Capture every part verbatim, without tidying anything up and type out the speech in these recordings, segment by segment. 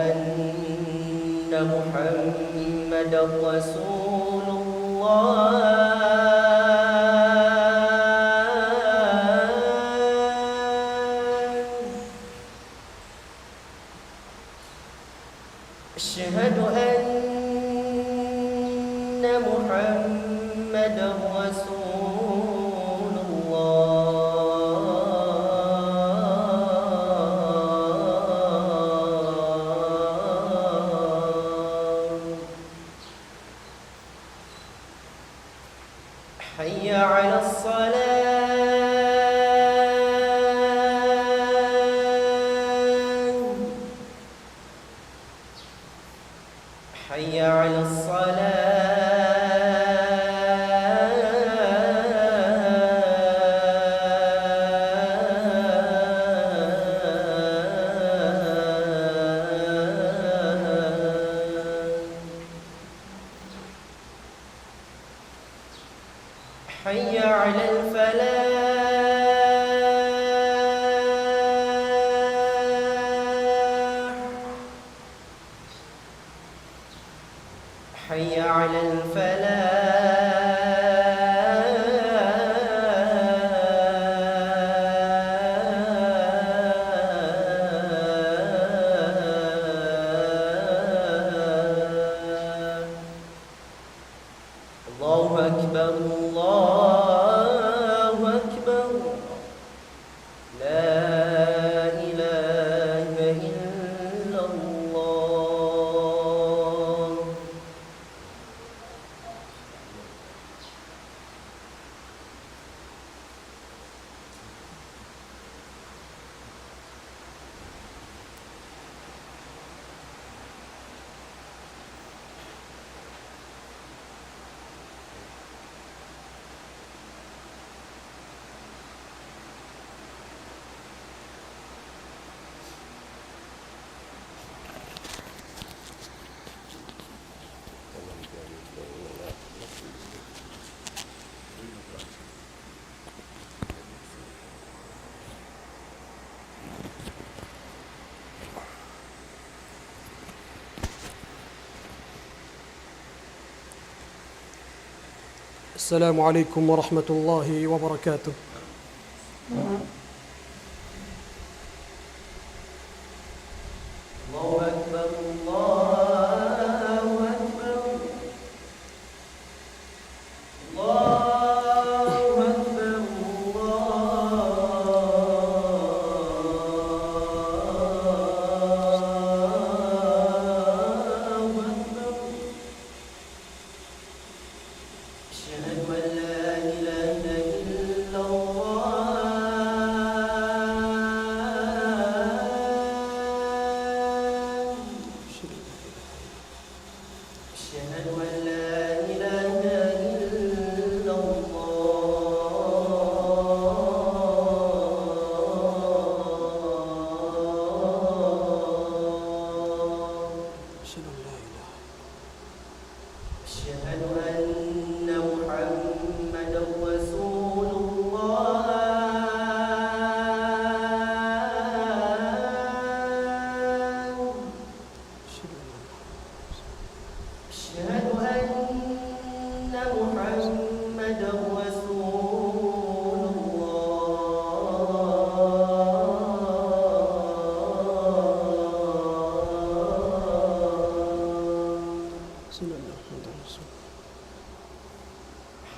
أن محمدا رسول الله. أشهد أن محمدا رسول الله. حي على الصلاة. حي على الصلاة. حي على الفلاح. حي على الفلاح. الله أكبر، الله أكبر. لا إله إلا الله. السلام عليكم ورحمة الله وبركاته. الله أكبر، الله أكبر. الله أكبر، الله أكبر. أشهد أن لا إله إلا الله. أشهد أن لا إله إلا الله. أشهد أن لا إله. أشهد أن محمدا رسول الله. أشهد أن محمدا رسول الله. أشهد أن محمدا رسول الله.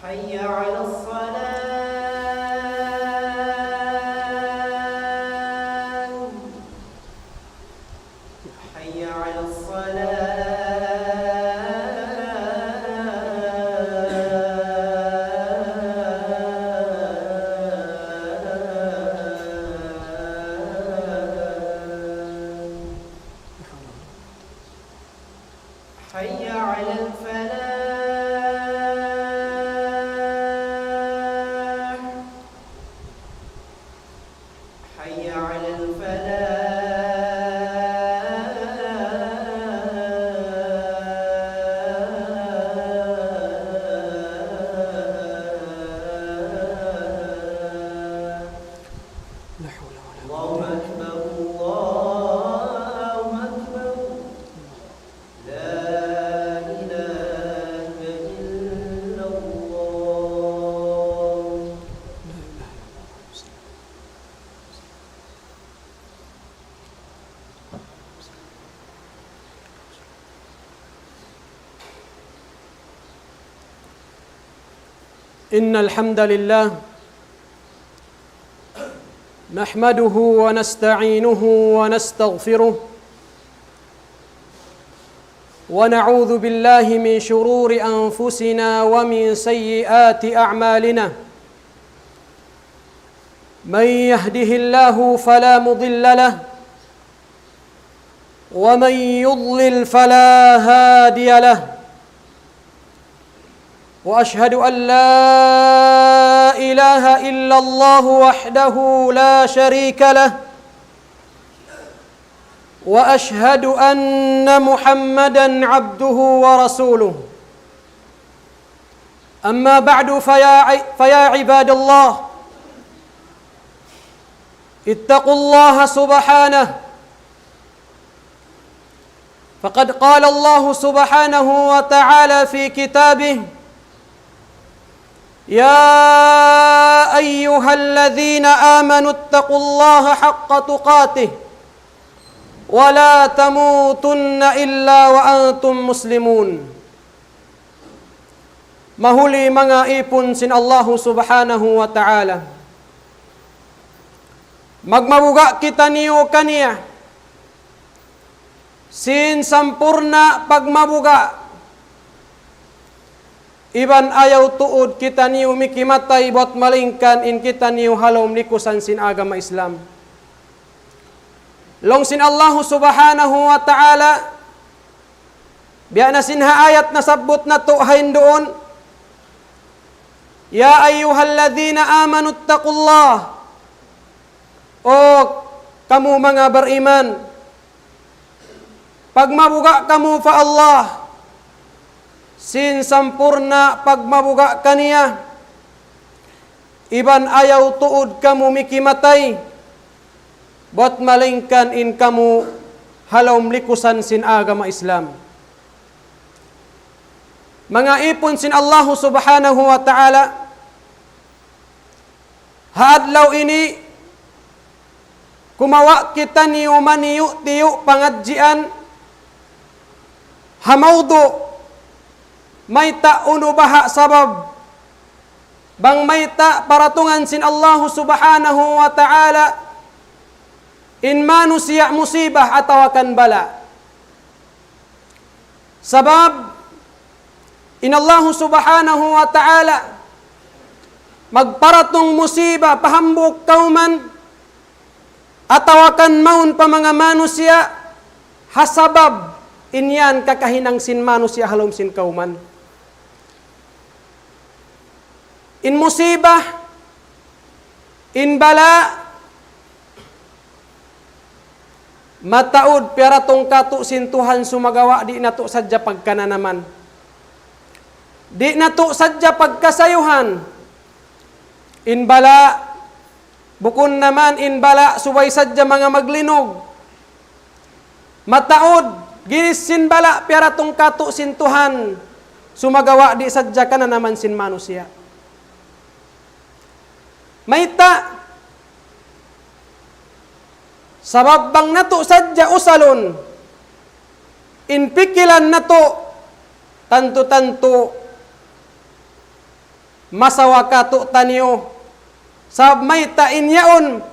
حي على الصلاة. حي على الصلاة. حي على الفلاح. حي على الفلاح. لا حول ولا قوة. الله أكبر، الله أكبر. إن الحمد لله نحمده ونستعينه ونستغفره، ونعوذ بالله من شرور أنفسنا ومن سيئات أعمالنا. من يهده الله فلا مضل له، ومن يضلل فلا هادي له. وأشهد أن لا إله إلا الله وحده لا شريك له، وأشهد أن محمدا عبده ورسوله. أما بعد، فيا ع-، فيا عباد الله، اتقوا الله سبحانه. فقد قال الله سبحانه وتعالى في كتابه: يا أيها الذين آمنوا اتقوا الله حق تقاته ولا تموتن إلا وأنتم مسلمون. Mahuli manga ipun sin Allahu Subhanahu wa Ta'ala, magmabuga' kitaniyu kaniya sin sampurna' pagmabuga', iban ayaw tuud kitaniyu mikimatay buwat malaingkan in kitaniyu ha lawm likusan sin agama Islam. Laung sin Allahu Subhanahu wa Ta'ala, biya' na sin ha ayat nasabbut natu' ha hinduun: يا أيها الذين آمنوا اتقوا الله. O kamu manga bariman, pagmabuga' kamu pa Allah sin sampurna' pagmabuga' kaniya, iban ayaw tuud kamu mikimatay buwat malaingkan in kamu ha lawm likusan sin agama Islam. Manga ipun sin Allahu Subhanahu wa Ta'ala, ha adlaw ini, kumawa' kitaniyu maniyu-tiyu pangadjian ha mawdu', mayta' unu baha' sabab, bang mayta' paratungan sin Allahu Subhanahu wa Ta'ala in manusiya' musibah atawa kan bala'. Sabab in Allahu Subhanahu wa Ta'ala magparatung musibah pa hambuuk kawman atawa kan mawn pa manga manusiya' ha sabab in yan kakahinang sin manusiya' ha lawm sin kawman. In musibah, in bala', mataud piyaratung katu' sin Tuhan, sumagawa' di' natu' sadja pagkananaman, di' natu' sadja pagkasayuhan. In bala', bukun naman in bala' subay sadja manga maglinug. Mataud, ginis sin bala' piyaratung katu' sin Tuhan, sumagawa' di' sadja kananaman sin manusiya'. Mayta'? Sabab bang natu' sadja usalun in pikilan natu', tantu-tantu masawa katu'taniyu. Sabab mayta'? In yaun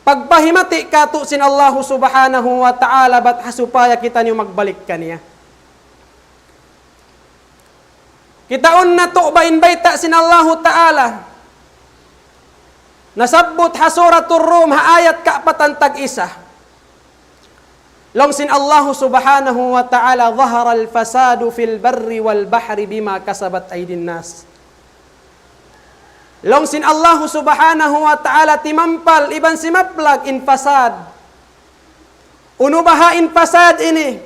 pagpahimati' katu' sin Allahu Subhanahu wa Ta'ala bat ha supaya kitaniyu magbalik kaniya. Kitaun natu' ba in bayta' sin Allahu Ta'ala nasabbut ha Suratul Rum ha ayat kaapatan tag-isa. Laung sin Allahu Subhanahu wa Ta'ala: ظهر الفساد في البر والبحر بما كسبت أيدي الناس. Laung sin Allahu Subhanahu wa Ta'ala, timampal iban simaplag in fasad. Unu baha' in fasad ini?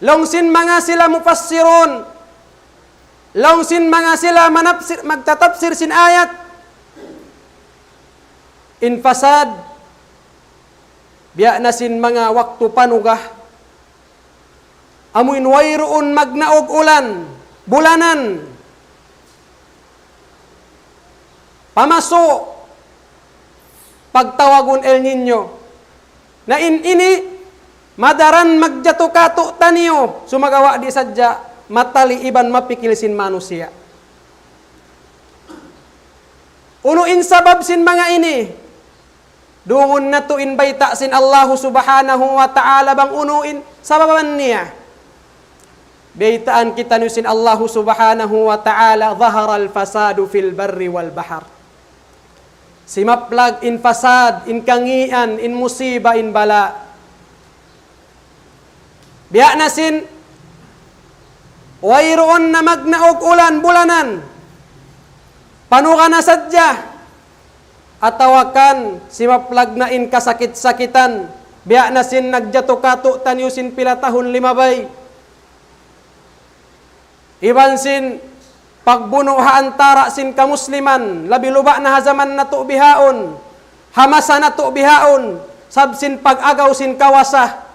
Laung sin manga sila mufassirun, laung sin manga sila manapsir, magtatapsir sin ayat, in fasad, biya' na sin manga waktu panuga, amuin wayruun magnaug ulan bulanan, pamasu', pagtawagun El Niño. Na in ini, madaran magjatu katu'taniyu, sumagawa' di' sadja matali iban mapikil sin manusiya'. Unu in sabab sin manga ini? Dungun natu' in bayta' sin Allahu Subhanahu wa Ta'ala bang unu in sababan niya. Baytaan kitaniyu sin Allahu Subhanahu wa Ta'ala, ظهر الفساد في البر والبحر. Simaplag in fasad, in kangīan, in musiba, in bala'. Biya' na sin, wayruun na magnaug ulan bulanan. Panuga na sadja. Atawa kan, simaplag na in kasakit-sakitan. Biya' na sin nagjatu kātu'niyu sin pila tahun limabay. Iban sin pagbunu' ha antara' sin kamusliman, labi luba' na ha jaman natu' bihaun, ha masa natu' bihaun, sabab sin pag-agaw sin kawasa.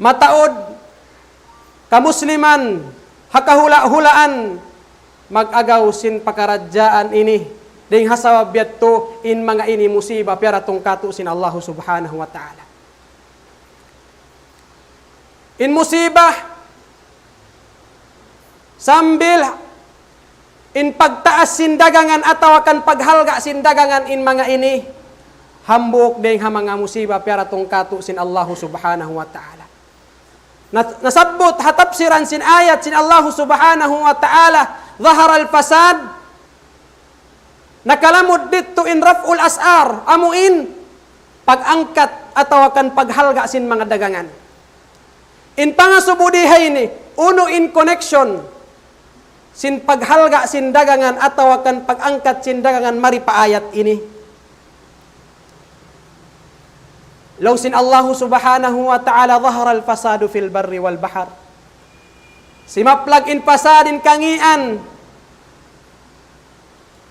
Mataud kamusliman, ha kahula'-hulaan, mag-agaw sin pakaradjaan ini. Dayng ha sabab yadtu in manga ini musiba piyaratung kātu' sin Allahu Subhanahu wa Ta'ala. In musiba, sambil in pagtaas sin dagangan atawa kan paghalga' sin dagangan in manga ini, hambuuk dayng ha manga musiba piyaratung kātu' sin Allahu Subhanahu wa Ta'ala. Na-, nasabbut ha tafsiran sin ayat sin Allahu Subhanahu wa Ta'ala, ظهر الفساد, nakalamud didtu in رفع الأسعار, amu in pag-angkat atawa kan paghalga' sin manga dagangan. In pangasubu di ha ini, unu in connection sin paghalga' sin dagangan atawa kan pag-angkat sin dagangan mari pa ayat ini. Laung sin Allahu Subhanahu wa Ta'ala, ظهر الفساد في البر والبحر. Simaplag in fasad, in kangīan,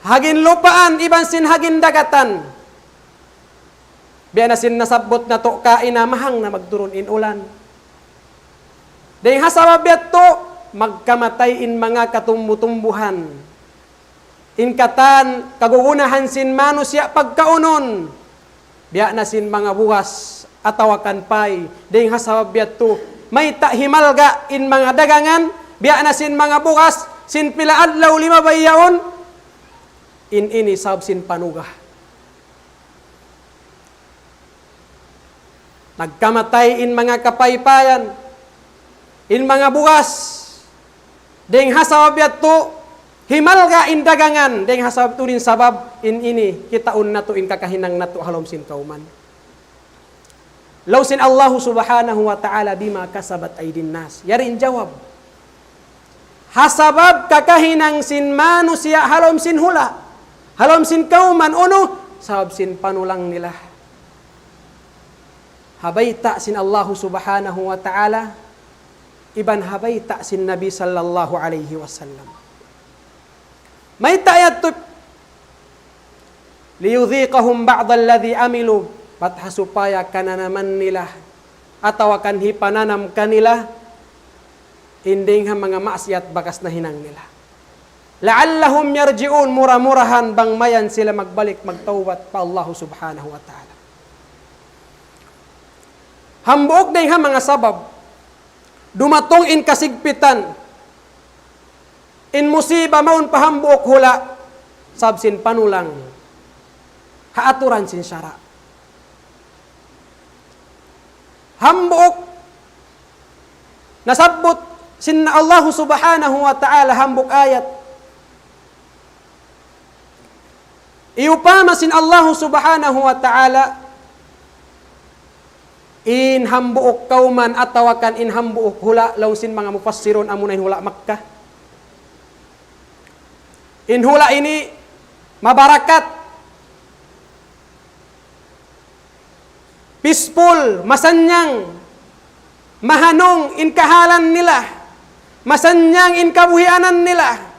ha ginlupaan iban sin ha gindagatan. Biya' na sin nasabbut natu' kaina, mahang na magturun in ulan. Dayng ha sabab yadtu, magkamatay in manga katumbu-tumbuhan. In katan kagunahan sin manusiya' pagkaunun. Biya' na sin manga bugas atawa kan pay. Dayng ha sabab yadtu, mayta' himalga' in manga dagangan, biya' na sin manga bugas, sin pila adlaw limabay yaun, in ini sabab sin panuga. Nagkamatay in manga kapaypayan, in manga bugas, dayng ha sabab yadtu, himalga' in dagangan, dayng ha sabab yadtu in sabab in ini, kitaun natu' in kakahinang natu' ha lawm sin kawman. Laung sin Allahu Subhanahu wa Ta'ala, بما كسبت أيدي الناس. Yari in jawab. Ha sabab kakahinang sin manusiya' ha lawm sin hula', ha lawm sin kawman, unu, sabab sin panulang nila. Ha bayta' sin Allahu Subhanahu wa Ta'ala, iban ha bayta' sin Nabi sallallahu alayhi wasallam. Mayta' yadtu, ليذيقهم بعض الذي عملوا, bat ha supaya kananaman nila, atawa kan hipananam kanila, in dayng ha manga maksiyat bakas nahinang nila. لعلهم يرجعون, mura-murahan bang mayan sila magbalik, magtawbat pa Allahu Subhanahu wa Ta'ala. Hambuuk dayng ha manga sabab, dumatung in kasigpitan, in musiba mawn pa hambuuk hula', sabab sin panulang ha aturan sin sara'. Hambuuk nasabbut sin Allahu Subhanahu wa Ta'ala, hambuuk ayat. Iyupama sin Allahu Subhanahu wa Ta'ala, in hambuuk kawman atawa kan in hambuuk hula', laung sin manga mufassirun, amuna in hula' Makkah. In hula' ini mabarakat, peaceful, masannyang, mahanung in kahalan nila, masannyang in kabuhianan nila.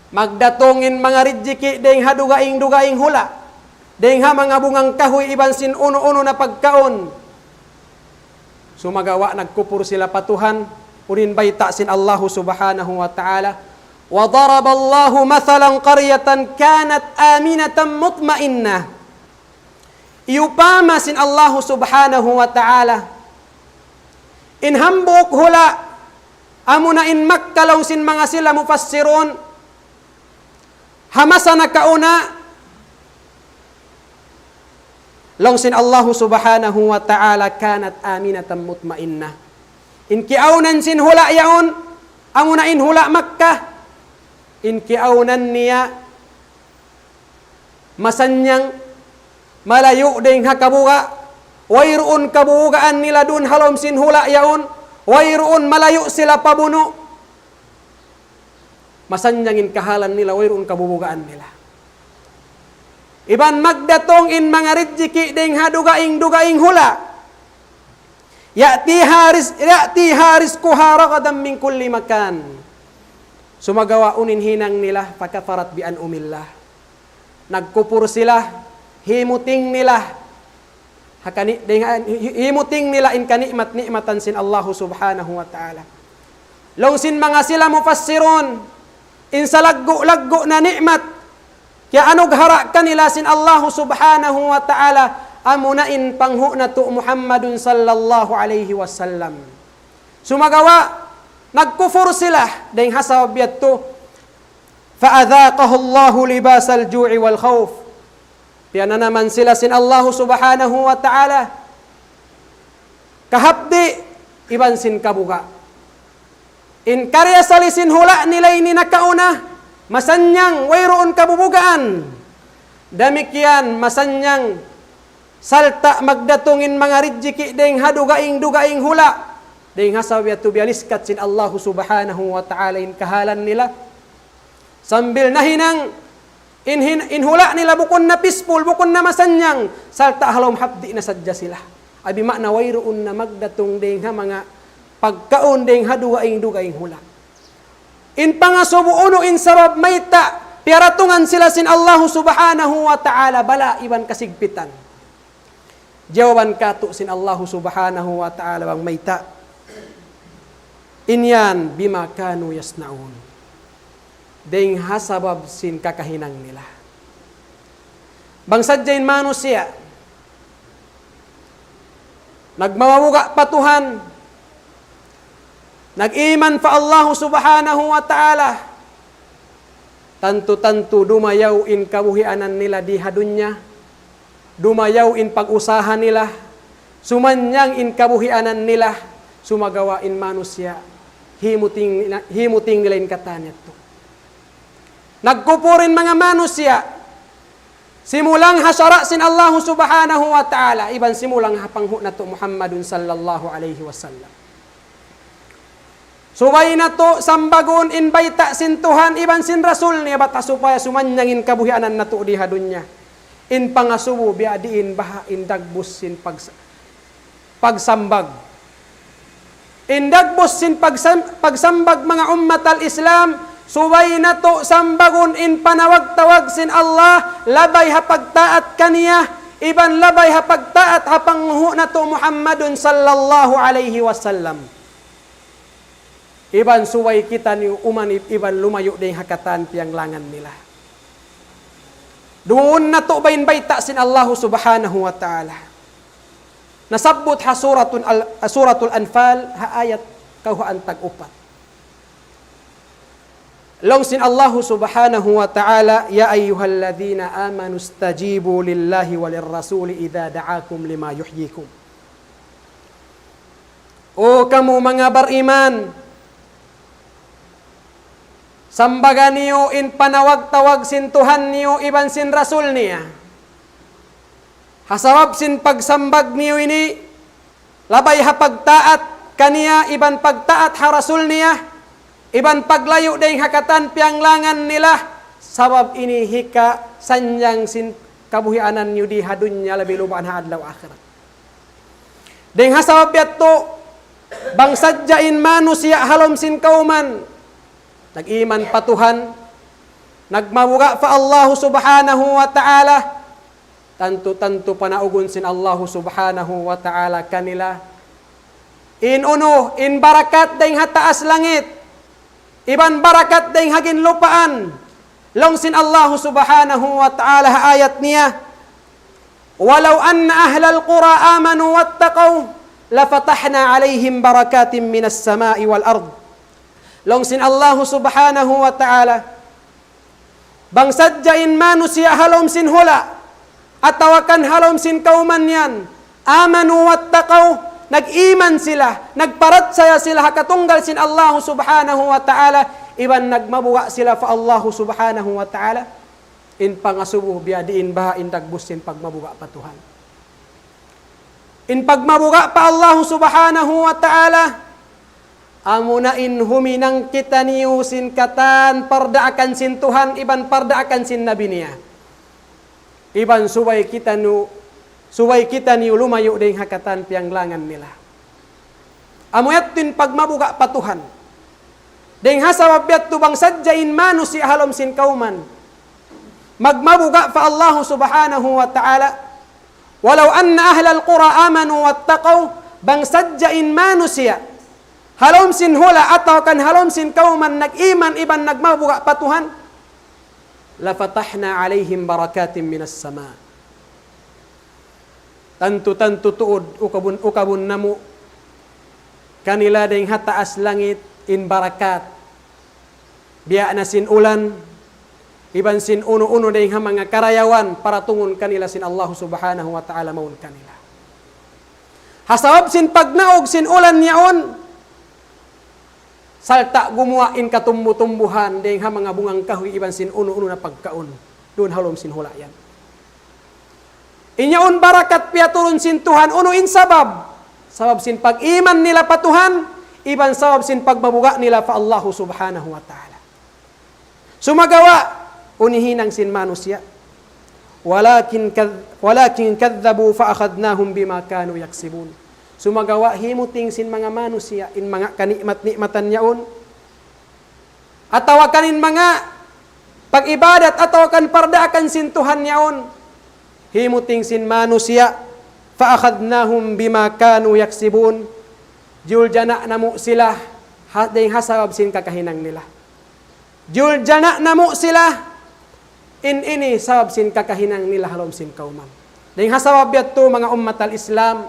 Magdatung in manga rijiki' dayng ha dugaing-dugaing hula', dayng ha manga bungang kahuy iban sin unu-unu na pagkaun. Sumagawa' nagkupur sila pa Tuhan, unu in bayta' sin Allahu Subhanahu wa Ta'ala, وضرب الله مثلا قرية كانت آمنة مطمئنة. Iyupama sin Allahu Subhanahu wa Ta'ala in hambuuk hula', amuna in Makkah, laung sin manga sila mufassirun, Ha masa nakauna, laung sin Allahu Subhanahu wa Ta'ala, كانت آمنة مطمئنة. In kiyaawnan sin hula' yaun, amuna in hula' Makkah, in kiyaawnan niya masannyang, malayu' dayng ha kabuga', wayruun kabubugaan nila duun ha lawm sin hula' yaun, wayruun, malayu' sila pa bunu'. Masannyang in kahalan nila, wayruun kabubugaan nila. Iban magdatung in manga rijiki' dayng ha dugaing-dugaing hula'. يأتيها رز-، يأتيها رزقها رغدا من كل مكان. Sumagawa' unu in hinang nila, فكفرت بأنعم الله. Nagkupur sila, himuting nila ha kani-, dayng ha-, hi-, hi-, himuting nila in kani'mat-ni'matan sin Allahu Subhanahu wa Ta'ala. Laung sin manga sila mufassirun, in salaggu'-laggu' na ni'mat, kiyaanughara' kanila sin Allahu Subhanahu wa Ta'ala, amuna in panghu' natu' Muhammadun sallallahu alayhi wasallam. Sumagawa', nagkufur sila, dayng ha sabab yadtu, فأذاقها الله لباس الجوع والخوف. Piyananaman sila sin Allahu Subhanahu wa Ta'ala kahapdi' iban sin kabuga'. In kariyasali sin hula' nila ini nakauna, masannyang wayruun kabubugaan. Damikkiyan masannyang sarta' magdatung in manga rijiki' dayng ha dugaing-dugaing hula'. Dayng ha sabab yadtu biyaliskat sin Allahu Subhanahu wa Ta'ala in kahalan nila. Sambil nahinang, in hin-, in hula' nila bukun na peaceful, bukun na masannyang, sarta' ha lawm hapdi' na sadja sila. Abi ma'na wayruun na magdatung dayng ha manga pagkaun dayng ha dugaing-dugaing hula'. In pangasubu unu in sabab mayta' piyaratungan sila sin Allahu Subhanahu wa Ta'ala bala' iban kasigpitan. Jawaban katu' sin Allahu Subhanahu wa Ta'ala bang mayta'. In yan, بما كانوا يصنعون. Dayng ha sabab sin kakahinang nila. Bang sadja in manusiya' nagmabuga' pa Tuhan, nag-iman pa Allahu Subhanahu wa Ta'ala, tantu-tantu dumayaw in kabuhianan nila di ha dunya, dumayaw in pag-usaha nila, sumannyang in kabuhianan nila, sumagawa' in manusiya', himuting, himuting nila in katan yadtu. Nagkupur in manga manusiya', simulang ha sara' sin Allahu Subhanahu wa Ta'ala, iban simulang ha panghu' natu' Muhammadun sallallahu alayhi wasallam. Subay natu' sambagun in bayta' sin Tuhan iban sin Rasul niya bat ha supaya sumannyang in kabuhianan natu' di ha dunya. In pangasubu biya' diin baha' in dagbus sin pag-, pagsambag. In dagbus sin pagsam-, pagsambag manga ummat al-Islam, subay natu' sambagun in panawag-tawag sin Allah, labay ha pagtaat kaniya, iban labay ha pagtaat ha panghu' natu' Muhammadun sallallahu alayhi wasallam. Iban subay kitaniyu umanib iban lumayu' dayng ha katan piyanglangan nila. Duun natu' ba in bayta' sin Allahu Subhanahu wa Ta'ala. Nasabbut ha Suratul Al-, Suratul Anfal, ha ayat kawhaan tag-upat. Laung sin Allahu Subhanahu wa Ta'ala, يا أيها الذين آمنوا استجيبوا لله وللرسول إذا دعاكم لما يحييكم. O kamu manga bariman, sambaga niyu in panawag-tawag sin Tuhan niyu iban sin Rasul niya. Ha sabab sin pagsambag niyu ini, labay ha pagtaat kaniya iban pagtaat ha Rasul niya, iban paglayu' dayng ha katan piyanglangan nila, sabab ini hika sannyang sin kabuhianan niyu di ha dunya labi lubaan ha adlaw akhirat. Dayng ha sabab yadtu, bang sadja in manusiya' ha lawm sin kawman, nag-iman pa Tuhan, nagmabuga' pa Allahu Subhanahu wa Ta'ala, tantu-tantu panaugun sin Allahu Subhanahu wa Ta'ala kanila in unu, in barakat dayng ha taas langit, iban barakat dayng ha ginlupaan. Laung sin Allahu Subhanahu wa Ta'ala ha ayat niya, ولو أن أهل القرى آمنوا واتقوا لفتحنا عليهم بركات من السماء والأرض. Laung sin Allahu Subhanahu wa Ta'ala, Bang sadja in manusiya' ha lawm sin hula', atawa kan ha lawm sin kawman yan, آمنوا واتقوا, nag-iman sila, nagparachaya sila ha katunggal sin Allahu Subhanahu wa Ta'ala, iban nagmabuga' sila pa Allahu Subhanahu wa Ta'ala, in pangasubu biya' diin baha' in dagbus sin pagmabuga' pa Tuhan. In pagmabuga' pa Allahu Subhanahu wa Ta'ala, amuna in huminang kitaniyu sin katan pardaakan sin Tuhan iban pardaakan sin Nabi niya. Iban subay kitaniyu, subay kitaniyu lumayu' dayn ha katan piyanglangan nila. Amu yadtu in pagmabuga' pa Tuhan. Dayn ha sabab yadtu bang sadja in manusiya' ha lawm sin kawman magmabuga' pa Allahu Subhanahu wa Ta'ala, ولو أن أهل القرى آمنوا واتقوا, bang sadja in manusiya' ha lawm sin hula' atawa kan ha lawm sin kawman nag-iman iban nagmabuga' pa Tuhan, لفتحنا عليهم بركات من السماء. Tantu-tantu tuud ukabun, ukabun namu' kanila dayn ha taas langit in barakat. Biya' na sin ulan, iban sin unu-unu dayn ha manga karayawan, paratungun kanila sin Allahu Subhanahu wa Ta'ala mawn kanila. Ha sabab sin pagnaug sin ulan yaun, sarta' gumuwa' in katumbu-tumbuhan dayn ha manga bungang kahuy iban sin unu-unu na pagkaun. Duun ha lawm sin hula' yan. In yaun barakat piyaturun sin Tuhan, unu in sabab? Sabab sin pag-iman nila pa Tuhan, iban sabab sin pagmabuga' nila pa Allahu Subhanahu wa Ta'ala. Sumagawa', unu in hinang sin manusiya'? ولكن كذ-، ولكن كذبوا فأخذناهم بما كانوا يكسبون. Sumagawa' himuting sin manga manusiya', in manga kanikmat-nikmatan yaun, atawa kan in manga pag-ibadat, atawa kan pardaakan sin Tuhan yaun, himuting sin manusiya', فأخذناهم بما كانوا يكسبون. Jiyuljana' namu' sila, ha-, dayn ha sabab sin kakahinang nila. Jiyuljana' namu' sila, in ini sabab sin kakahinang nila ha lawm sin kawman. Dayn ha sabab yadtu manga ummat al-Islam,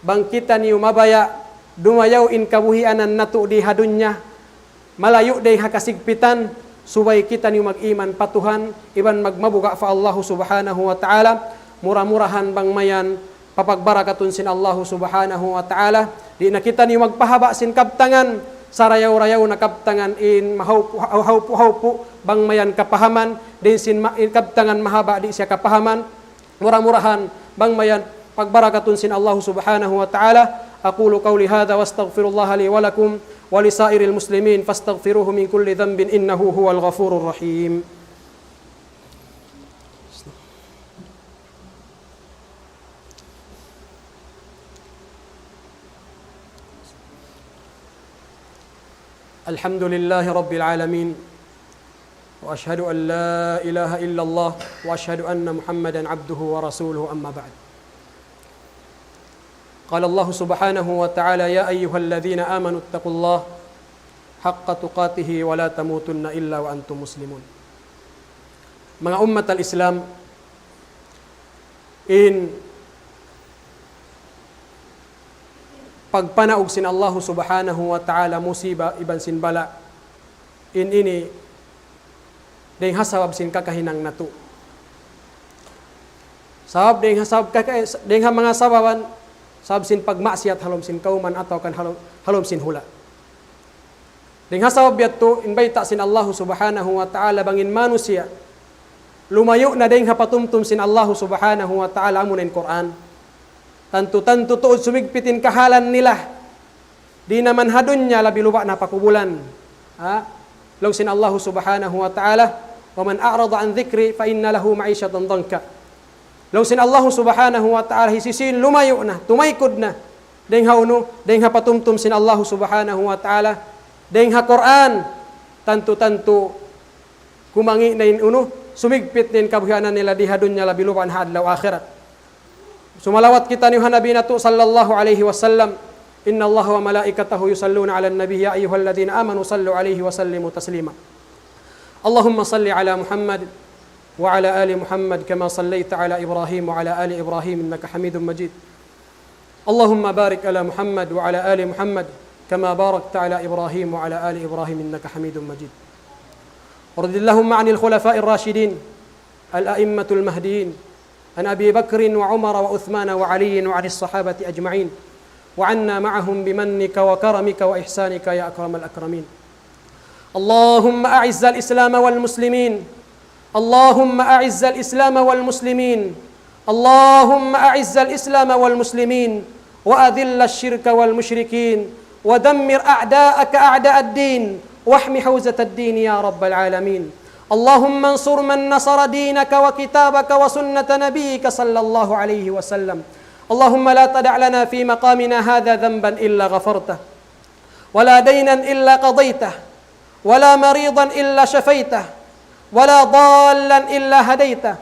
bang kitaniyu mabaya', dumayaw in kabuhianan natu' di ha dunya, malayu' dayn ha kasigpitan, subay kitaniyu mag-iman pa Tuhan, iban magmabuga' pa Allahu Subhanahu wa Ta'ala, mura-murahan bang mayan, papagbarakatun sin Allahu Subhanahu wa Ta'ala. Di' na kitaniyu magpahaba' sin kabtangan, sarayaw-rayaw na kabtangan in mahawpu-, hawpu-hawpu, bang mayan kapahaman, di' sin ma-, in kabtangan mahaba' di' siya kapahaman. Mura-murahan, bang mayan pagbarakatun sin Allahu Subhanahu wa Ta'ala. أقول قولي هذا وأستغفر الله لي ولكم ولسائر المسلمين فاستغفروه من كل ذنب إنه هو الغفور الرحيم. الحمد لله رب العالمين، وأشهد أن لا إله إلا الله، وأشهد أن محمدا عبده ورسوله، أما بعد. قال الله سبحانه وتعالى: يا أيها الذين آمنوا اتقوا الله حق تقاته ولا تموتن إلا وأنتم مسلمون. Manga ummat al-Islam, in pagpanaug sin Allahu Subhanahu wa Ta'ala musiba iban sin bala', in ini dayn ha sabab sin kakahinang natu'. Sabab dayn ha sabab kaka-, dayn ha manga sababan, sabab sin pagmaksiyat ha lawm sin kawman atawa kan ha lawm, ha lawm sin hula'. Dayn ha sabab yadtu, in bayta' sin Allahu Subhanahu wa Ta'ala bang in manusiya' lumayu' na dayn ha patumtum sin Allahu Subhanahu wa Ta'ala, amuna in Qur'an. Tantu-tantu tuud sumigpit in kahalan nila. Di' na man ha dunya, labi luba' na pa kubulan. Ha? Laung sin Allahu Subhanahu wa Ta'ala, ومن أعرض عن ذكري فإن له معيشة ضنكا. Laung sin Allahu Subhanahu wa Ta'ala, hisiyu-siyu in lumayu' na, tumaykud na dayn ha unu, dayn ha patumtum sin Allahu Subhanahu wa Ta'ala, dayn ha Qur'an, tantu-tantu kumangi' na in unu, sumigpit na in kabuhianan nila di ha dunya, labi luba' na ha adlaw akhirat. Sumalawat kitaniyu ha Nabi natu' sallallahu alayhi wasallam. إن الله وملائكته يصلون على النبي يا أيها الذين آمنوا صلوا عليه وسلموا تسليما. اللهم صل على محمد وعلى آل محمد كما صليت على إبراهيم وعلى آل إبراهيم إنك حميد مجيد. اللهم بارك على محمد وعلى آل محمد كما باركت على إبراهيم وعلى آل إبراهيم إنك حميد مجيد. وارض اللهم عن الخلفاء الراشدين الأئمة المهديين، عن أبي بكر وعمر وعثمان وعلي وعن الصحابة أجمعين، وعنا معهم بمنك وكرمك وإحسانك يا أكرم الأكرمين. اللهم أعز الإسلام والمسلمين. اللهم أعز الإسلام والمسلمين. اللهم أعز الإسلام والمسلمين، وأذل الشرك والمشركين، ودمر أعداءك أعداء الدين، واحم حوزة الدين يا رب العالمين. اللهم انصر من نصر دينك وكتابك وسنة نبيك صلى الله عليه وسلم. اللهم لا تدع لنا في مقامنا هذا ذنبا إلا غفرته، ولا دينا إلا قضيته، ولا مريضا إلا شفيته، ولا ضالا إلا هديته،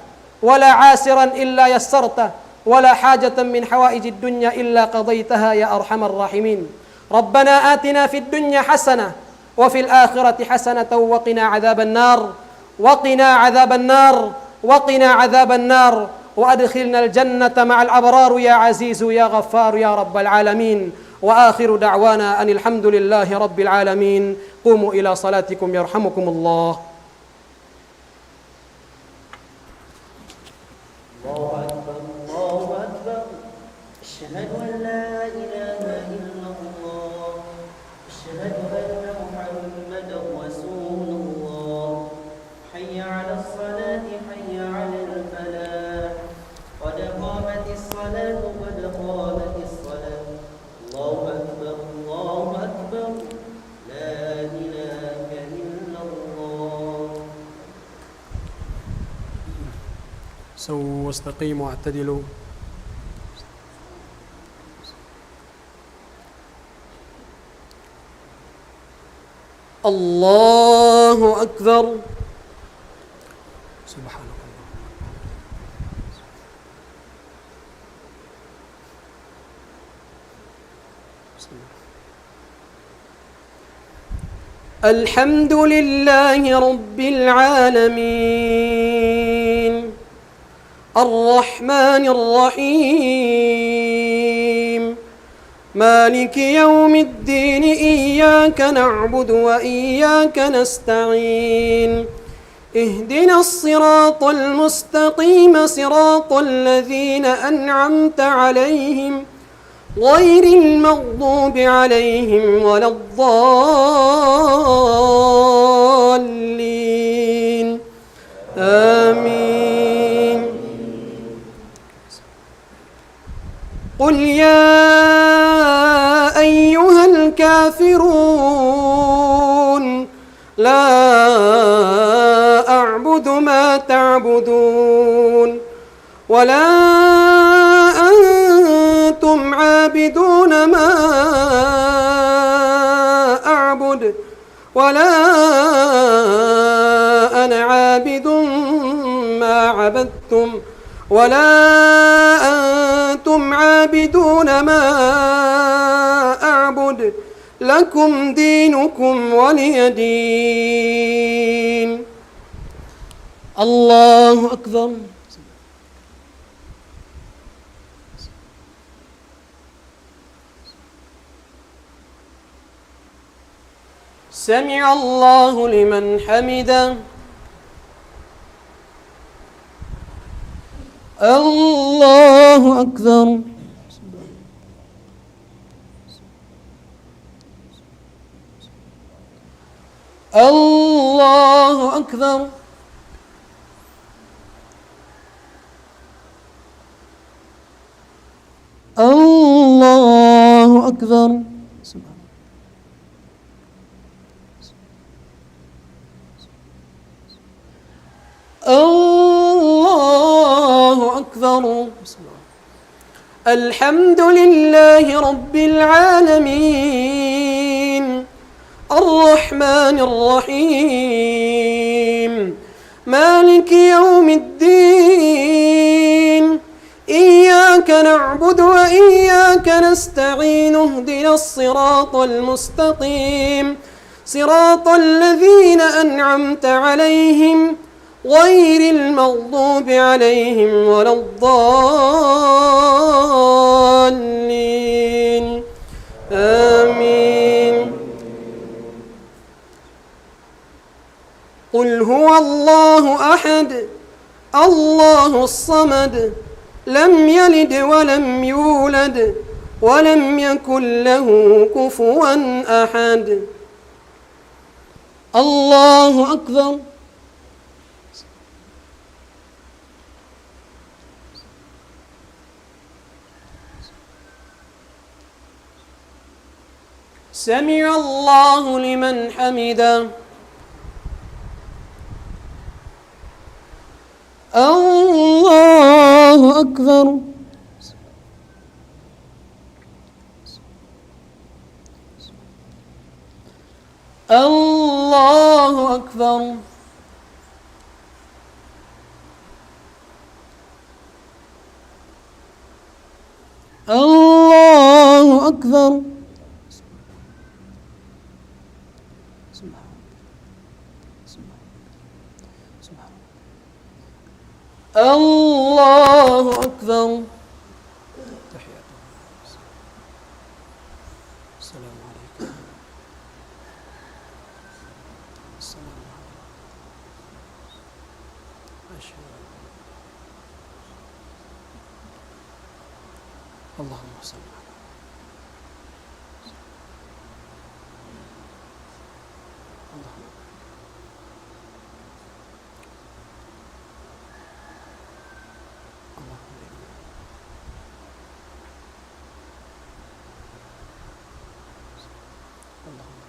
ولا عاسرا إلا يسرته، ولا حاجة من حوائج الدنيا إلا قضيتها يا أرحم الراحمين. ربنا آتنا في الدنيا حسنة وفي الآخرة حسنة وقنا عذاب النار، وقنا عذاب النار، وقنا عذاب النار، وأدخلنا الجنة مع الأبرار يا عزيز يا غفار يا رب العالمين. وآخر دعوانا أن الحمد لله رب العالمين. قوموا إلى صلاتكم يرحمكم الله. الله أكبر، الله أكبر. أشهد أن لا إله إلا الله. أشهد أن محمدا رسول الله. حي على الصلاة، حي على الفلاح. قد قامت الصلاة، قد قامت الصلاة. الله أكبر، الله أكبر. لا إله إلا الله. سووا واستقيموا واعتدلوا. الله أكبر. سبحانك اللهم. الحمد لله رب العالمين. الرحمن الرحيم. مالك يوم الدين. إياك نعبد وإياك نستعين. اهدنا الصراط المستقيم، صراط الذين أنعمت عليهم، غير المغضوب عليهم ولا الضالين. آمين. قل يا أيها الكافرون، لا أعبد ما تعبدون، ولا أنتم عابدون ما أعبد، ولا أنا عابد ما عبدتم، ولا أنتم عابدون ما أعبد، لكم دينكم ولي دين. الله أكبر. سمع الله لمن حمده. الله أكبر. الله أكبر. الله أكبر. الله أكبر. الحمد لله رب العالمين. الرحمن الرحيم. مالك يوم الدين. إياك نعبد وإياك نستعين. اهدنا الصراط المستقيم. صراط الذين أنعمت عليهم غير المغضوب عليهم ولا الضالين. آمين. قل هو الله أحد، الله الصمد، لم يلد ولم يولد، ولم يكن له كفوا أحد. الله أكبر. سمع الله لمن حمده. الله أكبر. الله أكبر. الله أكبر. الله أكبر. السلام عليكم. السلام عليكم. أشهد أن لا إله إلا الله. اللهم صل على اللهم اللهم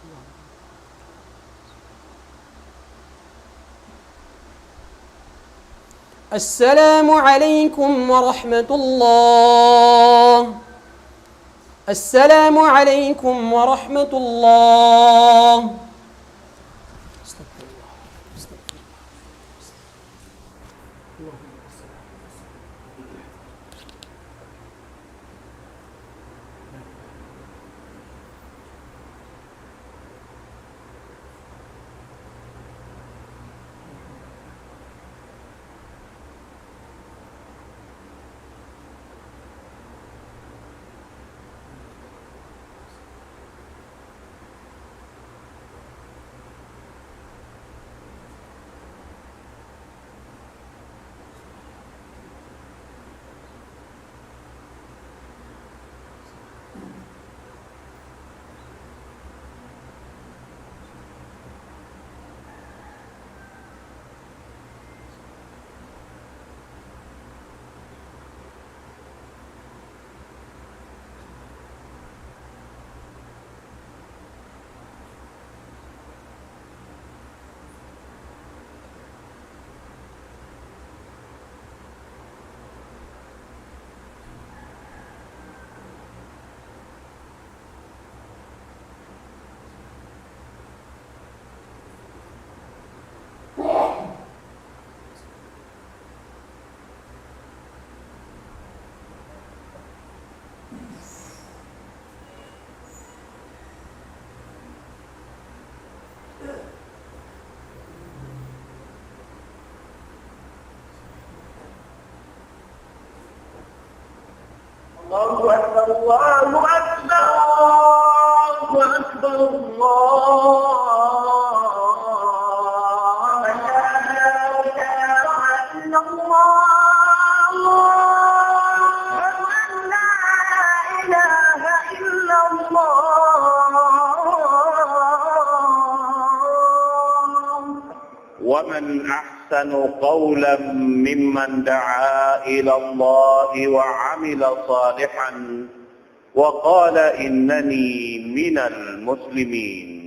اللهم السلام عليكم ورحمة الله. السلام عليكم ورحمة الله. الله أكبر، الله أكبر، الله أكبر، الله أكبر. أشهد أن لا إله إلا الله. أشهد أن لا إله إلا الله. ومن أحسن قولا ممن دعا إلى الله وعمل صالحا وقال إنني من المسلمين.